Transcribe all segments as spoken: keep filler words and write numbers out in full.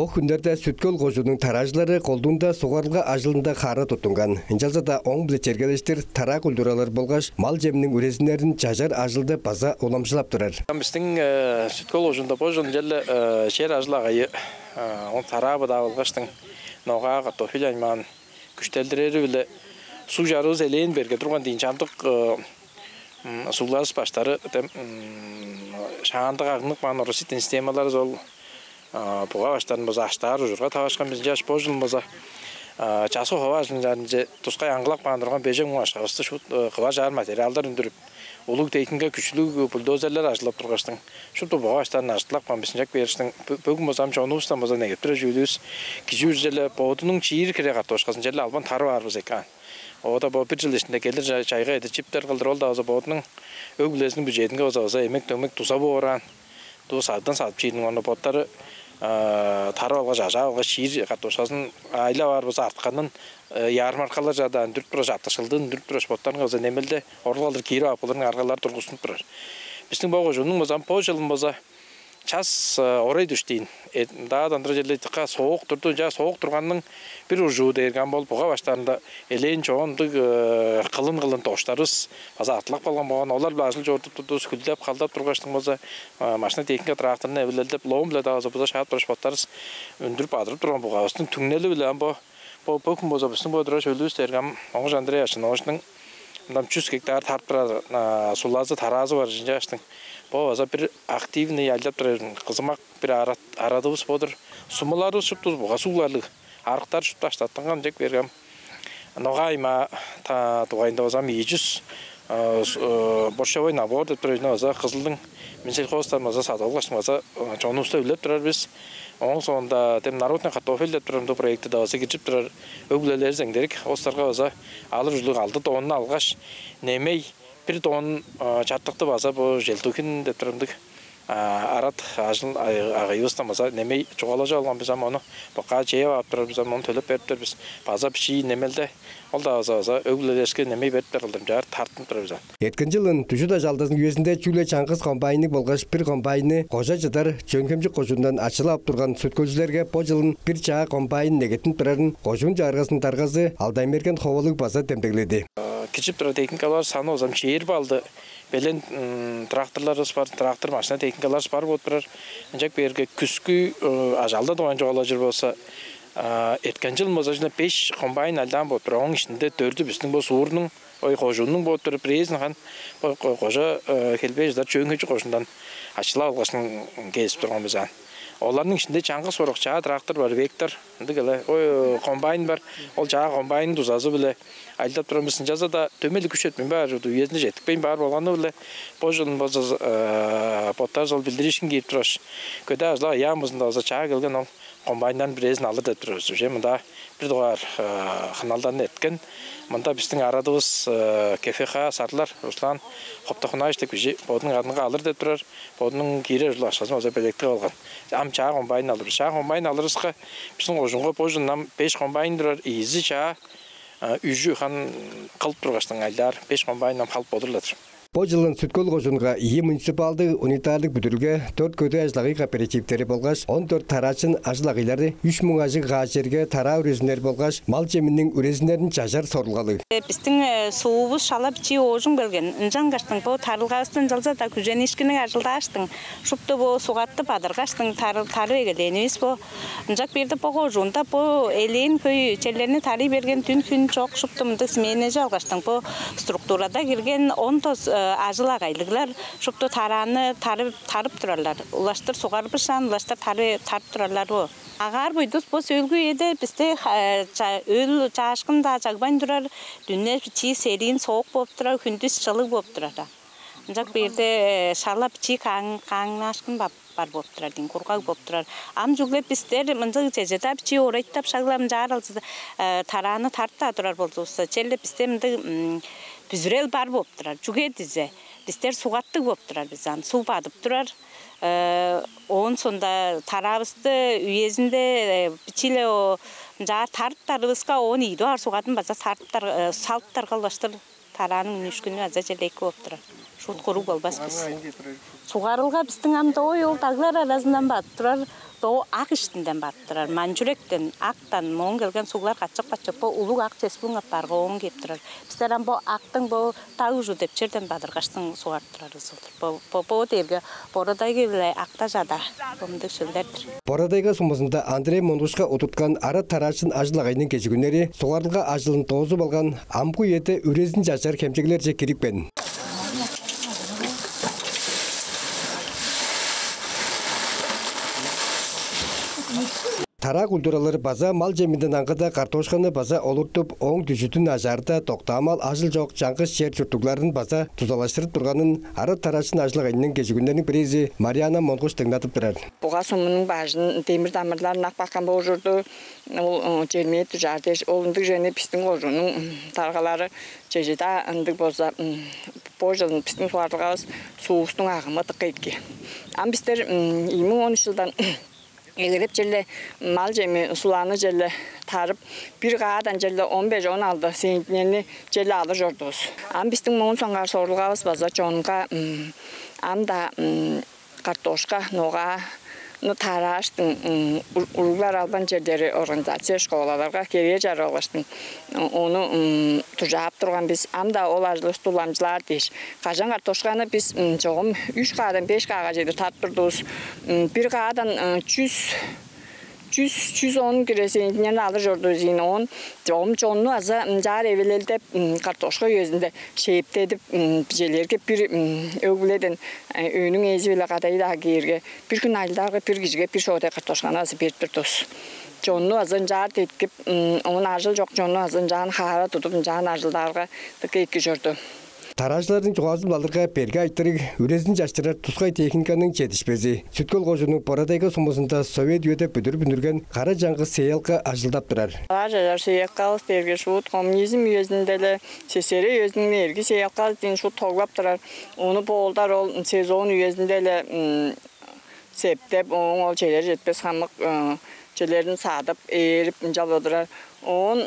Бо хүннерде Сүт-Хөл кожууннуң тараажылары колдуунда сугарылга ажылында хаара туттунган. Ынчалза-даа ооң-биле чергелештир тараа культуралар болгаш мал чеминиң үрезиннерин чажар ажылды база уламчылап турар. Бистиң Сүт-Хөл кожуунда бо чыл ынчалдыр чер ажыл-агыйы, ол тараа-быдаа болгаштың ногаа, картофель аймаан күштелдирери-биле суг чарыывыс элээн берге турган дийин. Чамдык суулгавыс баштары дем шаандык агнып каан оруситтен системаларывыс ол буга баштарын база аштаар ужурга таварышкан бис. Ынчаш бо чыл база часкы ховаа ажылынче тускай аңгылап каан турган бежен муң акшавысты шуут кывар-чаар материалдар үндүрүп, улуг техника, күчүлүг бульдозерлер ажылдап тургаштың, шупту буга баштарын ажыттылап каан бис. Ынчап кээриштиң, бөгүн база ам чонувустан база негеп турар чүүлүвүс, кижи бүрүзү-ле бодунуң чиир хире картошказын черле албан тарып аар бис экен. Оода бо бир чыл иштинде келир чайга эдичиптер кылдыр, ол-даа база бодунуң өг-бүлезиниң бюджединге база база эмек-дөмек дуза бооп ораан, дуу садан садып чиирниң орнунда боттары тарып алгаш, ажаап алгаш, чиир картошказын айлап аар база артканын ярмаркалар чадаан дүрүп тургаш, артыкшылдыын дүрүп тургаш, боттарынга база немелде орулгалдыр киирип ап болурунуң аргалары тургустунуп турар. Бистиң бо кожууннуң база бо чылын база час орай дүштүн. Мындаа дандыра черле дыка соок турду. Ынча соок турганның бир ужуу дээрге ам бол буга баштарында элээн чоон ындыг кылын-кылын доштарывыс база артылап калган болган. Олар-биле ажыл чорудуп турдувус, хүлдеп, халдап тургаштың болза машина, техника, тракторну эвилелдеп, лоом-биле-даа база буза шаап тургаш, боттарывыс үндүрүп, адырып турган бугавыстың түңнели-биле ам бо бо бөгүн болза бистиң бо турар шөлүвүс дээрге ам Оңгуш Андрей Ачын-оошнуң мындан чүс гектар тарып турар сулазы, тараазы бар. Ынчааштың бо база бир активный айлап турар кызымак бир арадывыс бо-дур. Сумуларывыс шупту буга сууларлыг, арыктар шупту аштаттынган. Ынчап кээрге ам ногаа-аймаа дугайында база ам ийи чүс борщевой набор деп турар, база Кызылдың Минсельхозтан база садып алгаш, база чонувуста үлеп турар бис. Ооң соонда дем народный картофель деп турар ындыг проекти-даа база киржип турар. Өг-бүлелеривис эңдерик, оларга база алыр ужурлуг алды тонну алгаш, немей бир тонн чартыкты база бо Желтухин деп турар ындыг арат ажыл-агыйывыстан база немей чугаалажып алган бис. Ам ону бокка чээп ап турар бис, ам ону төлеп берип тур бис. База бичии немелде ол-даа база база өг-бүлелеривиске немей берип тур, кылдыр ынчаар тартынып турар бис. Эрткен чылын дүжүт ажаалдазының үезинде чүгле чаңгыс комбайнныг болгаш бир комбайнны кожа чыдар Чөөн-Хемчик кожуундан ачылап ап турган сүткүлчүлерге бо чылын бир чаа комбайн негеттинип турарын кожуун чагыргазының даргазы Алдай-Мерген Ховалыг база демдегледи. Киржип турар техникалар саны болза чээрби алды. Белен тракторларывыс бар, трактор, машина, техникаларывыс бар болуп турар. Ынчап кээрге күскү ажаалда дугайын чугаалажыр болза, эрткен чыл болза чүгле беш комбайн ажылдаан болуп турар. Ооң иштинде дөртү бистиң бо суурнуң, ой, кожууннуң болуп турар, бирээзин хан бо кожа хелбээ чыдар Чөөн-Хемчик кожуундан ачылап алгаш кезип турган бис аан. Оларның иштинде чаңгыс борок чаа трактор бар, Вектор, ындыг-ла, ой, комбайн бар. Ол чаа комбайнның дузазы-биле ажылдап турар бис. Ынчалза-даа дөмей-ле күш четпейн баар чорду, үезинде четтикпейн баар болганы-биле бо чылын болза боттарывыс ол билдириишкин киирип тургаш, көдээ ажыл-агый яамызында болза чаа келген ол комбайннарның бирээзин алыр деп турар бис. Уже мында бир дугаар хыналдан эрткен. Мында бистиң арадывыс КФХ сарлар Руслан Хоптохунаевич деп кижи бодунуң адынга алыр деп турар. Бодунуң киирер ужурлуг акшазын болза белеткеп алган. Ам чаа комбайн алыр бис. Чаа комбайн алырывыска, бистиң кожуунга бо чылын ам беш комбайн турар, ийизи чаа, үжү хан кылып тургаштың айлаар, беш комбайн ам халып болур-ла-дыр. Бо чылын Сүт-Хөл кожуунга ийи муниципалдыг унитарлыг бүдүрүлге, дөрт көдээ ажыл-агый кооперативтери болгаш он дөрт тараачын ажыл-агыйлары үш муң ажыг га черге тараа үрезиннери болгаш мал чеминиң үрезиннерин чажар сорулгалыг. Бистиң суувус шала бичии оожум келген. Ынчангаштың бо тарылгавысты ынчалза-даа күжениишкинниг ажылдааштың, шупту бо сугатты бадыргаштың тарып эгелээнивис бо. Ынчап кээрде бо кожуунда бо элээн хөй черлерни тарый берген дүн-хүн чок, шупту мындыг сменежип алгаштың, бо структурада кирген он тос ажыл-агыйлыглар шупту тарааны тарып, тарып турарлар. Улаштыр сугарбышаан, улаштыр тарып турарлар бо. Агаар-бойдус бо сөөлгү үеде бисте өл, чаашкын-даа чагбайн турар, дүне бичии сериин соок болуп турар, хүндүс чылыг болуп турар. Ынчап кээрде шала бичии каң-, каңнаашкын бар болуп турар дийин, кургаг болуп турар. Ам чүгле бистер мындыг чеже-даа бичии орайтап, шак-ла мынчаар алзы тарааны тарып-даа турар болзувусса, черле бисте мындыг бүзүрел бар болуп турар. Чүге дизе, бистер сугаттыг болуп турар бис, ам суг бадып турар. Оон соонда тараавысты үезинде бичии-ле мынчаар тарыптарывыска, оон ийи дугаар сугатын база тарыптар, салыптарга улаштыр тарааның үнүүшкүнү база черле эки болуп турар. Шуут куруг болбас бис. Сугарылга бистиң ам дой ол даглар аразындан бадып турар. Доо ак иштинден барып турар, Манчүректен, Актан, моон келген суглар качып-качып, бо улуг ак чеспүүң апарга оон кээп турар. Бистер ам бо Актың бо Таг ужу деп черден бадыргаштың сугарып турарывыс ол-дур. Бо, бо, бо дээрге Бородайга-биле Акта чада ындыг шөлдер-дир. Бородайга сумузунда Андрей Монгушка удурткан арат тараачын ажыл-агайның кежигүннери сугарылга ажылын доозуп алган, амгы үеде үрезин чажар хемчеглерже кирипкен. Тараа культуралары база мал чеминден аңгыда картошканы база олуртуп, ооң дүжүдүн ажаарда доктаамал ажыл чок чаңгыс чер чурттугларын база дузалаштырып турганын арат тараачын ажыл-агайының кежигүннериниң бирээзи Мариана Монгуш дыңнадып турар. Буга сумунуң бажын, демир дамырларын ап каапкан боор чорду. Ол чермээп дужаар дээш, ол ындыг чүвени бистиң кожууннуң даргалары чеже-даа ындыг болза, бо чылын бистиң сугарылгавыс, суувустуң агымы дыка эки. Ам бистер ийи муң он үш чылдан эгелеп черле мал чеми, суланы черле тарып, бир каадан черле он беш, он алды центнерни черле алыр чордувус. Ам бистиң моон соңгаар сорулгавыс база чонга ам-даа картошка, ногааны тарааштың, уруглар албан черлери организация, школаларга херээ чарып алгаштың, ону дужаап турган бис. Ам-даа ол ажылывысты уламчылаар дээш, кажан картошканы бис чогум үш каадан беш каага чедир тарып турдувус. Бир каадан чүс, чүс, чүс он кило центнерни алыр чордувус ийин. Оон чогум чонну база ынчаар эвилелдеп, картошка үезинде шээптедип, чижээлээрге бир өг-бүледен өөнүң ээзи-биле кадай-даа кээрге, бир хүн ажылдаарга бир кижиге бир шоодай картошканы база берип турдувус. Чонну база ынчаар деткип, оон ажыл чок чонну база ынчаан хаара тудуп, ынчаан ажылдаарга дыка эки чорду. Тараачыларның чугаазы-биле алырга, берге айтырыг, үрезин чаштырар тускай техниканың чедишпези. Сүт-Хөл кожууннуң Бородайга сумузунда совет үеде бүдүрүп үндүрген кара чаңгыс сеялка ажылдап турар. Кара чаңгыс сеялкавыс дээрге шуут коммунизм үезинде-ле, СССР үезиниң эрги сеялкавыс дээн шуут тоглап турар. Ону боолдар ол сезон үезинде-ле септеп, ооң ол чедер-четпес хамык чүвелерин садып, ээрип, ынчалдыр турар. Оон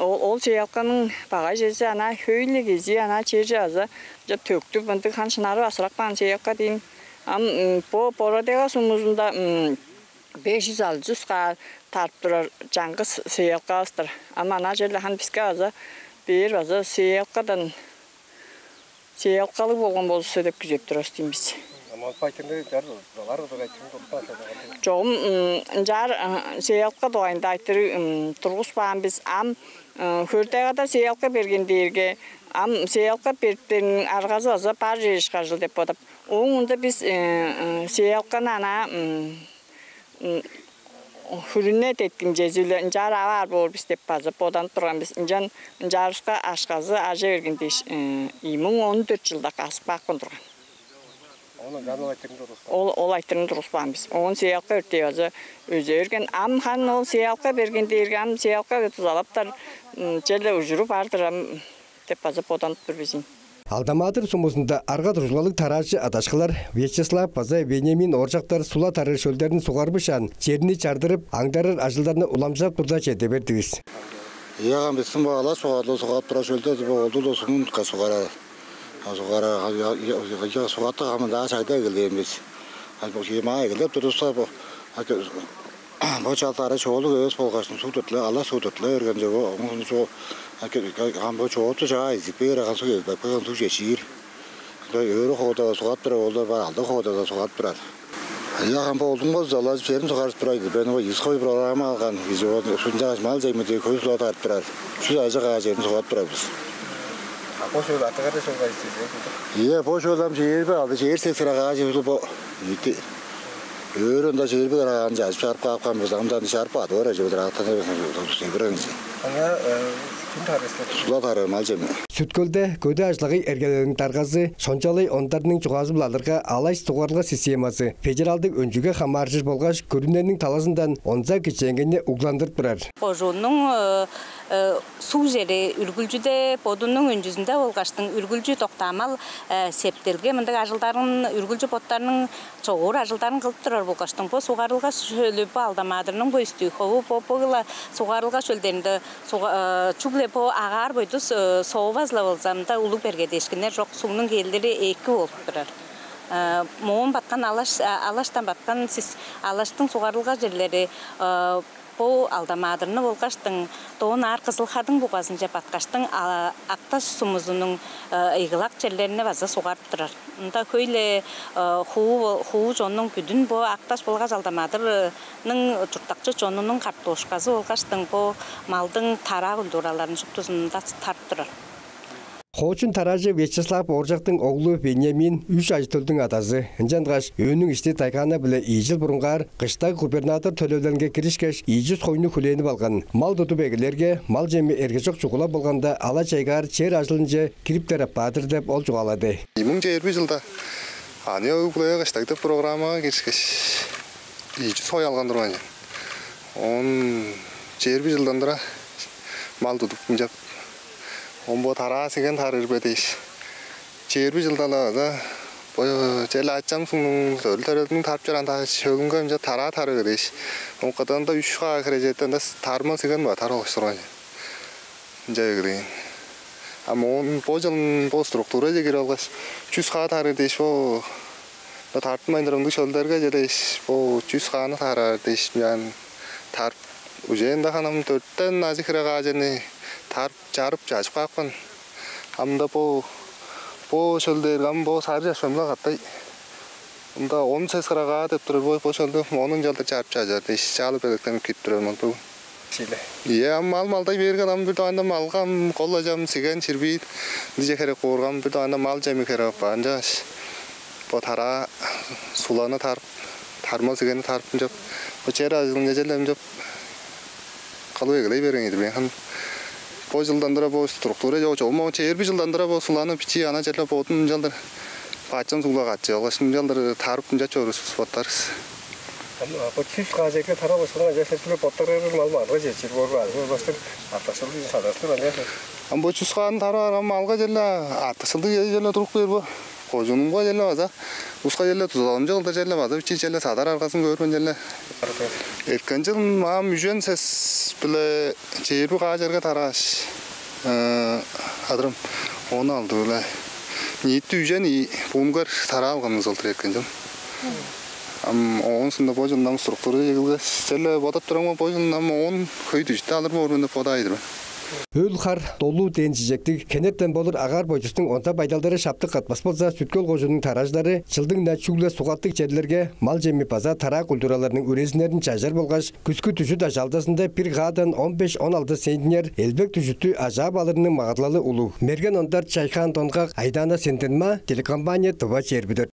ол, ол сеялканың багай чези ана хөй-ле кезии ана черже база ынча төктүп, мындыг хан шынары басырак каан сеялка дээн. Ам бо Бородайга сумузунда беш чүс, алды чүс каа тарып турар чаңгыс сеялкавыс-тыр. Ам ана черле хан биске база бээр база сеялкадан сеялкалыг болган болзувусса деп күзеп турар бис. Ам ол айтырыгны ынчаар, алар кыдыг айтырыгны тургузбаан сен. Чогум ынчаар сеялка дугайында айтырыг тургузбаан бис. Ам хөрдегада сеялка берген дээрге, ам сеялка бериптериниң аргазы база бар чер ышкажыл деп бодап, ооң мында бис сеялканы ана М, хүрүне деткимчези-биле ынчаар ап аар боор бис деп база боданып турган бис. Ынчан ынчаарывыска акшазы ажа берген дээш, ийи муң он дөрт чылда каспак апкан турган. Оон ынчан ол айтырыгны тургузуп каан. Ол, ол айтырыгны тургузуп каан бис. Оон сеялка өртээ база өзүп берген. Ам харын ол сеялка берген дээрге, ам сеялка дузалаптар, м, черле ужуру бар-дыр ам деп база боданып тур бис ийин. Алдан-Маадыр сумузунда арга-дуржулгалыг тараачы адашкылар Вячеслав база Вениамин Ооржактар сула тарыыр шөлдерин сугарбышаан, черни чардырып, аңдарар ажылдарны уламчылап турда чеде бердивис. Ийе, ам бистиң бо алаш сугаарлыг сугап турар шөлде бо олдур-ла сумун сугарар. А сугарар, сугаттыг хамында чайда эгелээн бис. А бо маа эгелеп турувуста, бо Бо чалдары чоолуг эвес болгаштың, суг тыртыла, алаш суг тыртыла берген чүве. Оон чо-, ам бо чоорту чаа изип бээр, ам суг эвилеп калган, суг чечиир. Ында өрү хоодада сугап турар, олар бар, алды хоодада сугап турар. Ыя, ам бо олдуңмазы алажып, черин сугарып турар. Бен бо ИСХО программа алган, ишинче мал чемидии хөй сула тарып турар. Чүс ажыг каа черин сугап турар бис. А бо шөл артыгары шөл кайсы? Ия, бо шөл ам чээрби алды, чээрби сес каа чер бо. Өрү ында чээрби каа чажып чарып каапкан болза, ам дан чарып каады бар, ажы быдыр аттан эвес, эбир ынчы. Аңаа чүн тарыылыг? Сула тарыыр, мал чеми. Сүт-Хөлде көдээ ажыл-агый эргелелиниң даргазы Шончалай Ондарның чугаазы-биле алырга, алай сугарылга системазы федералдыг өнчүге хамааржыр болгаш көрүнениң талазындан онза кичээнгейни угландырып турар. Кожууннуң суг чери үргүлчүде бодунуң өнчүзүнде болгаштың үргүлчү доктаамал септелге мындыг ажылдарын, үргүлчү боттарының чогуур ажылдарын кылып турар болгаштың, бо сугарылга шөлү, бо Алдан-Маадырның бо үстүү хову, бо, бо-ла сугарылга шөлдеринде чүгле бо агаар бойдус соовас-ла болза, мында улуг бергедээшкиннер чок, сугнуң кээлдери эки болуп турар. Моон баткан алаш, алаштан баткан сис, алаштың сугарылга черлери бо Алдан-Маадырны болгаштың, Дон аар Кызыл-Хадың бугазынче баткаштың, Акташ сумузунуң ыйгылак черлерни база сугарып турар. Ында хөй-ле хуу, хуу чоннуң бүдүн бо Акташ болгаш Алдан-Маадырның чурттакчы чонунуң картошказы болгаштың, бо малдың тараа культураларын шуптузун ында тарып турар. Хоочун тараажы Вячеслав Ооржактың оглу Вениамин үш ажы-төлдүң адазы. Ынчангаш өөнүң ишти тайганы-биле ийи чыл бурунгаар кыштаг губернатор төлевилелинге киришкеш, ийи чүс хойну хүлээнип алган. Мал тудуп эгелээрге, мал чеми эргежок чугула болганда, ала-чайгаар чер ажылынче кириптер апаар-дыр деп, ол чугаалады. Ийи муң чээрби чылда аныяк өг-бүлеге кыштаг деп программага киришкеш, ийи чүс хой алган турган. Оон чээрби чылдан тура мал тудуп, ынчап, оон бо тараа-сиген тарыыр бе дээш, чээрби чылда-ла база бо черле ачам сугнуң, төрел-төрелдиң тарып чораан шөлүнге ынча тараа тарыыр дээш, оон кыдыында үш хаа хире черде ында тарма-сиген бар, тарып алгаш турган. Ынча эгелээн. Ам оон бо чылын бо структураже кирип алгаш, чүс хаа тарыыр дээш, бо тарттынмайн турар ындыг шөлдерге чедээш, бо чүс хааны тараар дээш, мынчаан тарып, уже ында ханам дөртен ажыг хире каа черни тарып, чарып, чажып каапкан. Ам-даа бо, бо шөл дээрге ам бо сарыг чашпам-ла катай. Ында он сес хире каа деп турар, бо, бо шөлдү мону ынчалдыр чарып чажар дээш, чаалап белеткенип кирип турар мал бөгүн. Чили. Ийе, ам мал малдай бээрге, ам бир дугайында малга ам кол ажам сиген, ширбиит, ындыже херек боорга, ам бир дугайында мал чеми херек апаар. Ынчангаш бо тараа, суланы тарып, тарма-сигенни тарып, ынчап, бо чер ажылынче черле ынчап кылып эгелей берген ийик мен. Ам бо чылдан тура бо структура чок, чогум бо чээрби чылдан тура бо суланы бичии ана черле бодум ынчалдыр бачым суглап каапчы. Ол ышкаш ынчалдыр тарып ынчап чоруур бис боттарывыс. Ам бо чүс каа черге тарап алгаш, ынча силер боттарыңар мал малга чедир боор бе, азы болбастыр артыкшылды садарыптыр, ынча силер? Ам бо чүс кааны тарып алгаш, малга черле артыкшылдыг черле туруп кээр бо. Кожуунумга черле база, улуска черле дузаламчы кылдыр черле база бичии черле садар аргазын көөр мен черле. Эрткен чыл ам үжен сес-биле чээрби каа черге таргаш, адырам, он алды-биле ниити үжен ийи бункер тараа алган бис ол-дур эрткен чыл. Ам оон соонда бо чылын ам структураже килгеш, черле бодап турарымга, бо чылын ам оон хөй дүжүттү алыр боор мен деп бодаар-дыр мен. Өл-хар, долуу дээн чижектиг, хенертен болур агаар-бойдустуң онза байдалдары шаптык катпас болза, Сүт-Хөл кожууннуң тараажылары чылдың-на чүгле суггаттыг черлерге мал чеми база тараа культураларының үрезиннерин чажар болгаш, күскү дүжүт ажаалдазында бир каадан он беш — он алды центнер элбек дүжүттү ажаап алырының магадлалы улуг. Мерген Ондар, Чайхаан Донгак, Айдаана Сенденмаа, телекомпания «Тыва чээрби дөрт».